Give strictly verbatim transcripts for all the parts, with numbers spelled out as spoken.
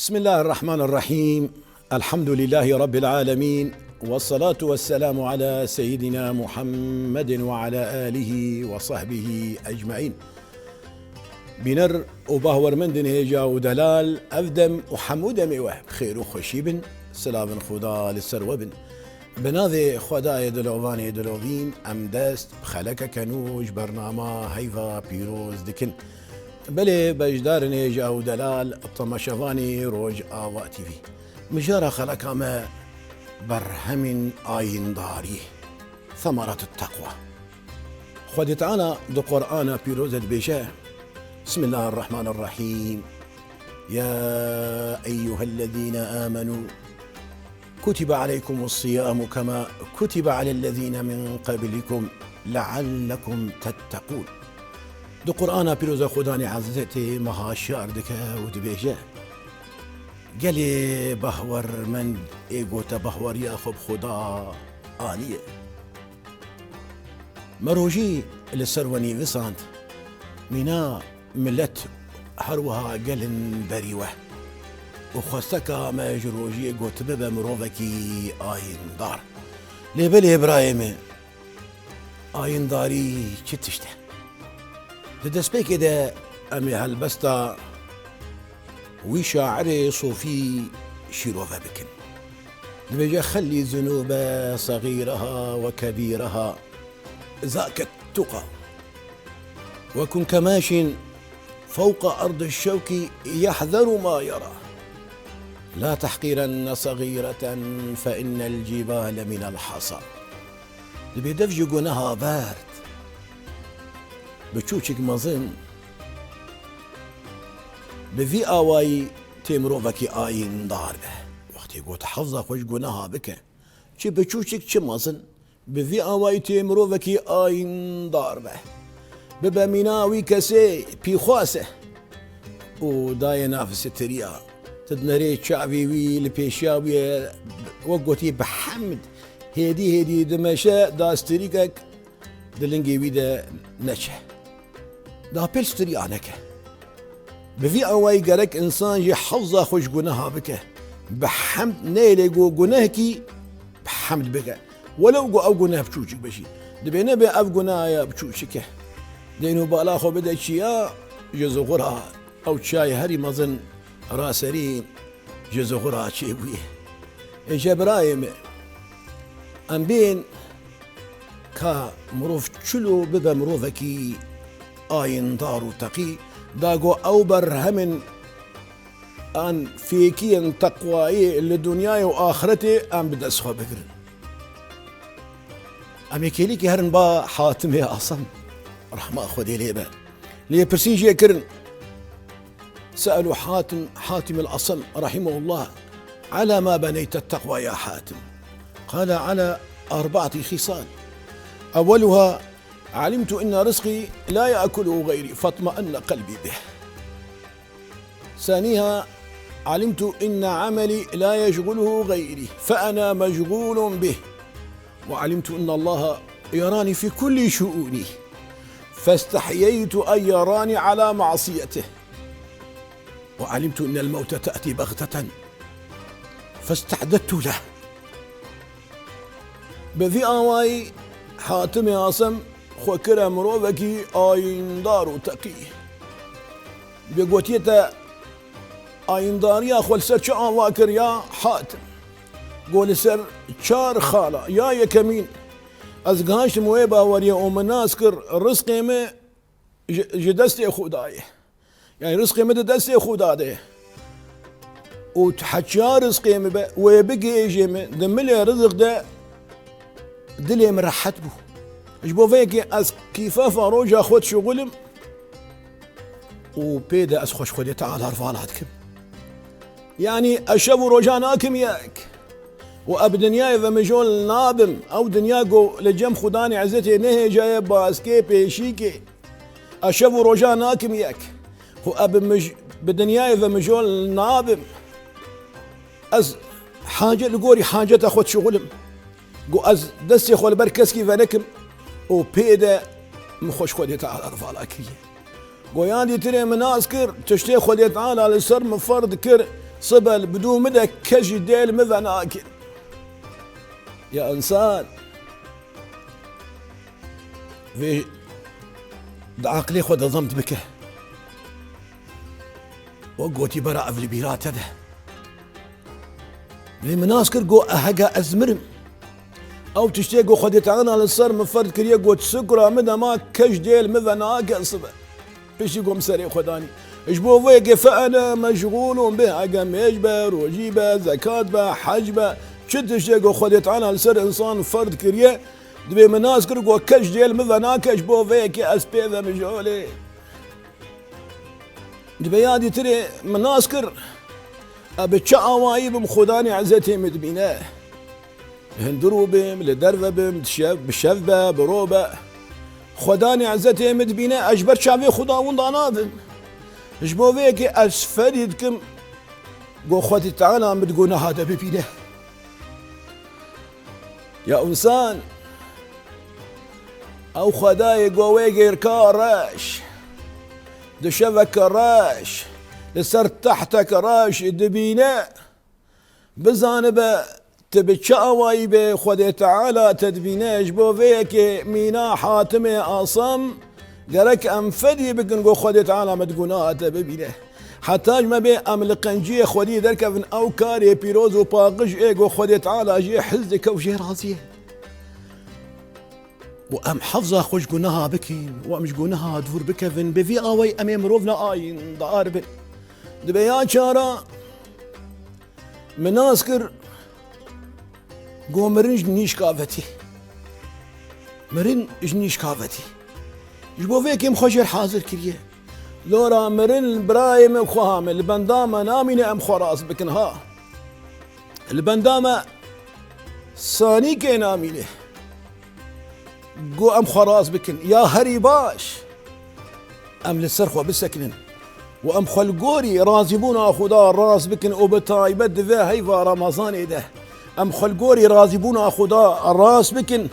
بسم الله الرحمن الرحيم. الحمد لله رب العالمين. والصلاة والسلام على سيدنا محمد وعلى آله وصحبه أجمعين. Bîner û bahwermendên hêja û delal, ev dem û hemû demê we bi xêr û xweşî bin, silavên Xuda li ser we bin. Bi navê Xwedayê dilovanê dilovîn, em dest bi xelekeke nû ji bernama Heyva Pîroz dikin. Belê beşdarên hêja û delal, temaşevanê Rojava T V. Mijara xeleka me berhemên ayîndarî, Semerat Teqwa. Xwedê Teala di Qur'ana Pîroz de dibêje, Bismillahirrahmanirrahîm. Ya eyyuhellezîne âmenû, kutibe aleykumus siyâmu kema kutibe alellezîne min qablikum leallekum tetteqûn. Di Qur'ana Pîroz de Xudanê Ezzetê meha şiar dike û dibêje, Gelê bahwermend ê gote bahweriya xwe bi Xuda aniye. Me rojî li ser we nivîsand, mîna milet her wiha gelin berî we. Û xwesteka me ji rojiyê got bibe mirovekî ayîndar. Lê belê birayê min, ayîndarî çi tişt e? Di destpêkê de em ê helbesta wî şairê sofî şîrove bikin. Dibêje, "Xellî zunûbe segîreha we kebîreha, zake tuqa. We kun kemaşin fewqa erdi şewkî yehzeru ma yera. La tehqîrenne segîreten fe innel cîbale minel hasa." Dibê dev ji guneha verd. Biçûçik mezin bi vî awayî tê mirovekî ayîndar be. Wextê got hewza xwe ji guneha bike, çi biçûçik çi mezin, bi vî awayî tê mirovekî ayîndar be. Bibe mîna wî kesê pîxwas e û dayê nav stiriya. Tu dinerê çavê wî li pêşiya wî ye, wek gotî bi hemd, hêdî hêdî dimeşe da stirîkek di lingê wî de neçe. Da pêl stiriya neke. Bi vî awayî gerek însan jî hewza xwe ji guneha bike. Bi hemd neyê lê got gunehkî bi hemd bike. Welew got ew guneh biçûçik be jî. Dibê nebe ev guneha ya biçûçik e. Deyn û bala xwe bide çiya, ji zuxura ew çiyayê herî mezin raserî ji zuxura çêbûye. Ê je birayê min, em bên ka mirov çilo bibe mirovekî ayîndar û teqî, da ku ew berhemên an fêkiyên teqwayê li dinyayê û axretê em bi dest xwe bigirin. Em ê kêlîkî herin ba Hatimê Asem, rehma Xwedê lê be. Lê pirsîn jê kirin. سألوا حاتم، حاتم الأصم رحمه الله: "على ما بنيت التقوى يا حاتم؟" قال: "على أربعة خصال. أولها: علمت أن رزقي لا يأكله غيري فاطمأن قلبي به. ثانيها: علمت أن عملي لا يشغله غيري فأنا مشغول به. وعلمت أن الله يراني في كل شؤوني فاستحييت أن يراني على معصيته. وعلمت أن الموت تأتي بغتة فاستعددت له." Bi vî awayî Hatimê Asem xwe kire mirovekî ayîndar û teqî. Bi gotiye te ayîndariya xwe li ser çi ava kir ya Hatim? Got li ser çar xala. Ya yekemîn, ez gihiştim wê baweriyê û min nas kir rizqê min ji, ji destê Xuda ye. Yani rizqê min di destê Xuda de ye. Û heçiya rizqê min be, wê bigihêjê min, di milê riziq de dilê min rehet bû. Ji bo vê yekê ez kîfefa roja xwe dişuxulim û pê de ez xweş Xwedê Teala vala dikim. Yani ez şev û roja nakim yek. Û ez bi dinyayê ve mijol nabim. Ew dinya ku li cem Xudanê Ezzetê nehêjaye baskê pêşîkê. Ez şev û roja nakim yek. Û ez bi mij-, bi dinyayê ve mijol nabim. Ez hace-, li gorî haceta xwe dişuxulim. Got ez destê xwe li ber keskî venekim û pê de min xweş Xwedê Teala vala kiriye. Got yan dîtirê min nas kir, tiştê Xwedê Teala li ser min ferd kir, Sibe li bidû min de kes ji dêl min venake. Ya însan, vê di aqilê xwe de zemt bike. Wek gotî, bera ev li bîra te de. Vê min nas kir, got, "E, hege ez mirim, ew tiştê ku Xwedê Teala li ser min ferd kiriye, got, sikura min dema kes dêl min venake sibe." Piştî ku min serê xwe danî. Ji bo vê yekê fe ene meşgûlûn bih, hege mêj be, rojî be, zekat be, hec be, çi tiştê ku Xwedê Teala li ser însan ferd kiriye, dibê min nas kir, got, kes dêl min venake, ji bo vê yekê ez pê ve mijolê. Dibê ya dîtirê min nas kir, e, bi çi awayî bim, Xudanê Ezzetê min dibîne. Li hundirû bim, li derve bim, di şev, bi şev be, bi ro be. Xudanê Ezzetê min dibîne, ez ji ber çavê Xuda winda nabim. Ji bo vê yekê ez fedî dikim, got, Xwedê Teala min di gunaha de bibîne. Ya însan, ew Xwedayê ku wê gêrka reş, di şeveke reş, li ser tehteke reş dibîne, bizanibe tu bi çi awayî bê Xwedê Teala te dibîne. Ji bo vê yekê mîna Hatimê Asam, gerek em fedî bikin ku Xwedê Teala me di gunaha te bibîne. Heta ji me bê em li qenciyê xwediyê derkevin, ew karê pîroz û paqij ê ku Xwedê Teala jê hez dike û jê razî ye. Û em hefza xwe ji gunaha bikin û em ji gunaha dûr bikevin, bi vî awayî em ê mirovna ayîndar bin. Dibê ya çara min nas kir, got, mirin ji nîşka ve tî. Mirin ji nîşka ve tî. Ji bo vê yekê em xwe jêr hazir kiriye. Lora mirin birayê min, xweha min, li benda me namîne, em xwe rast bikin ha. Li benda me sanîkê namîne. Got, em xwe rast bikin. Ya herî baş. Em li ser xwe bisekinin. Û em xwe li gorî razîbûna Xuda rast bikin û bi taybet di vê heyva Remezanê de. Em xwe li gorî razîbûna Xuda rast bikin.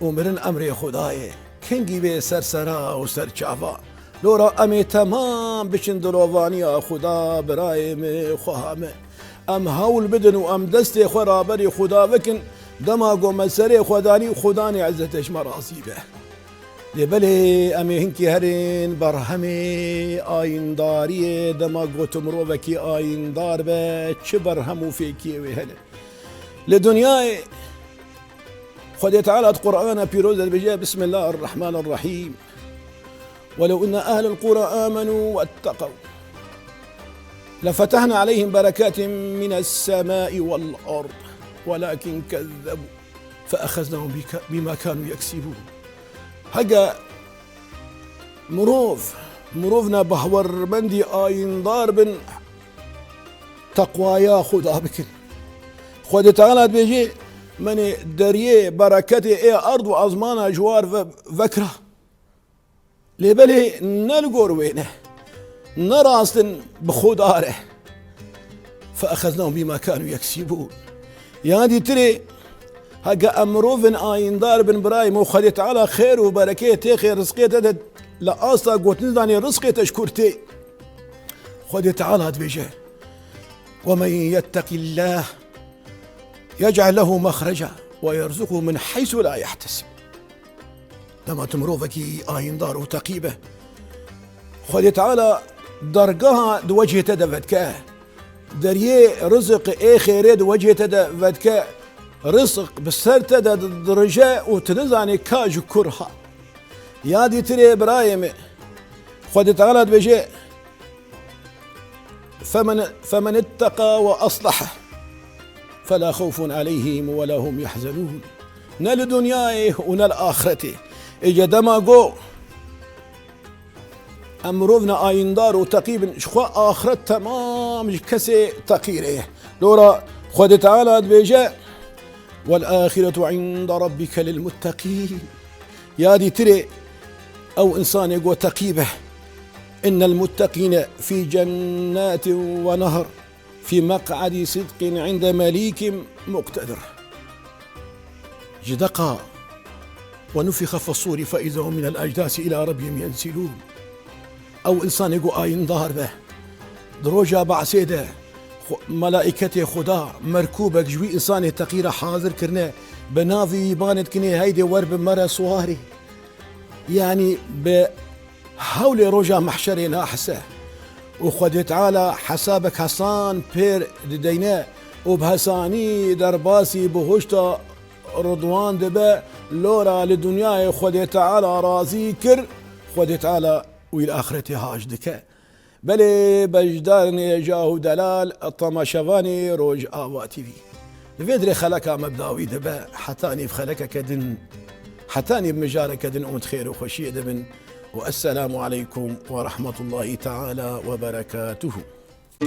Û mirin emrê Xuda ye. Kengî bê ser sera û ser çava. Lora em ê temam biçin dilovaniya Xuda, birayê min, xweha min. Em hewl bidin û em destê xwe raberî Xuda bikin, dema ku me serê xwe danî, Xudanê Ezzetê ji me razî be. Lê belê em ê hinkî herin berhemê ayîndariyê, dema ku tu mirovekî ayîndar be, çi berhem û fêkiyê wê hene. Li dinyayê Xwedê Teala di Qur'ana pîroz de dibêje, Bismillahirrahmanirrahîm. ولو أن أهل القرى آمنوا واتقوا لفتحنا عليهم بركات من السماء والأرض ولكن كذبوا فأخذناهم بك-، بما كانوا يكسبون. Hege mirov, mirov ne bahwermendî ayîndar bin, teqwaya Xuda bikin. Xwedê Teala dibêje, me nê deriyê bereketê ê erd û ezmana ji war ve-, vekira. Lê belê ne li gor wê ne. Ne rastin bi Xuda re. فأخذناهم بما كانوا يكسبون. Ya dîtirê, heke em mirovin ayîndar bin birayê min, Xwedê Teala xêr û berekê têxê rizqê te de li asta gotin danê rizqê te ji kur tê. Xwedê Teala dibêje, ومن يتق الله يجعل له مخرجا ويرزقه من حيث لا يحتسب. Dema tu mirovekî ayîndar û teqî be, Xwedê Teala dergeha di wecihê te de vedike. Deriyê rizq ê xêrê di wecihê te de vedike. Rizq bi ser te de dirije û tu nizanî ka ji kur ha. Ya dîtirê birayê min, Xwedê Teala dibêje, فمن، فمن اتقى وأصلح فلا خوف عليهم ولا هم يحزنون. Ne li dinyayê û ne li axretê. Êce dema got, em mirov ne ayîndar û teqî bin, ji xwe axiret temam ji kesê teqî re ye. Lora Xwedê Teala dibêje, والآخرة عند ربك للمتقين. Ya dîtirê ew însanê ku teqî be. إن المتقين في جنات ونهر في مقعد صدق عند مليك مقتدر. Ji deqa ونفخ في الصور فإذا هم من الأجداث إلى ربهم ينسلون. Ew însanê ku ayîndar be, di roja behsê de, Xu-, melaîketê Xuda merkûbek ji wî însanê teqî re hazir kirine, bi navê wî banê dikinê, heydê wer bi me re siwarî. Yanî bi hewlê roja mehşerê nahise. Û Xwedê Teala hesabek hesan pêr dideyne û bi hesanî derbasî bihuşta Ridwan dibe, lora li dinyayê Xwedê Teala razî kir, Xwedê Teala wî li axretê haş dike. Belê, beşdarên hêja û delal, temaşevanê Rojava T V. Li vê dirê xeleka me bi dawî dibe, hetanî bi xelekeke din, hetanî bi mijareke din hûn di xêr û xweşiyê de bin û Esselamu aleykum ve rahmetullahi teala ve berekatuhu.